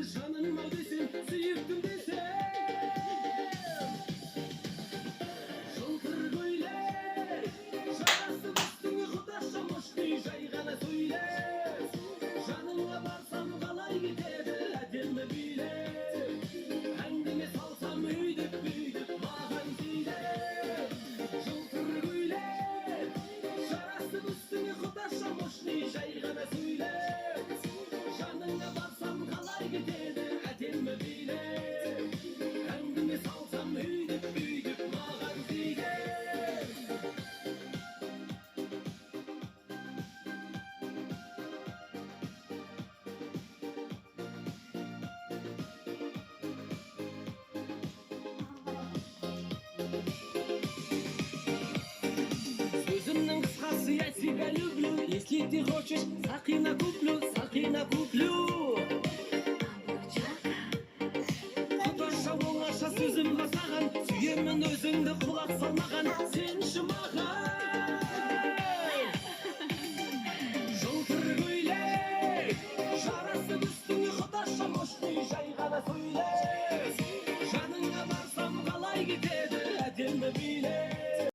Жаным ау десем, сүйіктім десем. Жылтыр көйлек жарасып үстіңе, құдаша, мощный, жай ғана сөйлеп. Жаныңа барсам, қалай кетеді әдемі билеп? Әңгіме салсам, өйдіп бүйдіп маған сөйлеп. Жылтыр көйлек жарасып үстіңе, құдаша, мощный, жай ғана сөйлеп. Жаныңа барсам, қалай кетеді әдемі билеп? Әңгіме салсам, өйдіп бүйдіп маған сөйлеп. Сөзімнің қысқасы, я тебя люблю. Если ты хочешь, сақина куплю, сақина куплю. Құдаша, оңаша сөзім бар саған. Сүйемін өзіңді, құлақ сал маған. Сенші маған.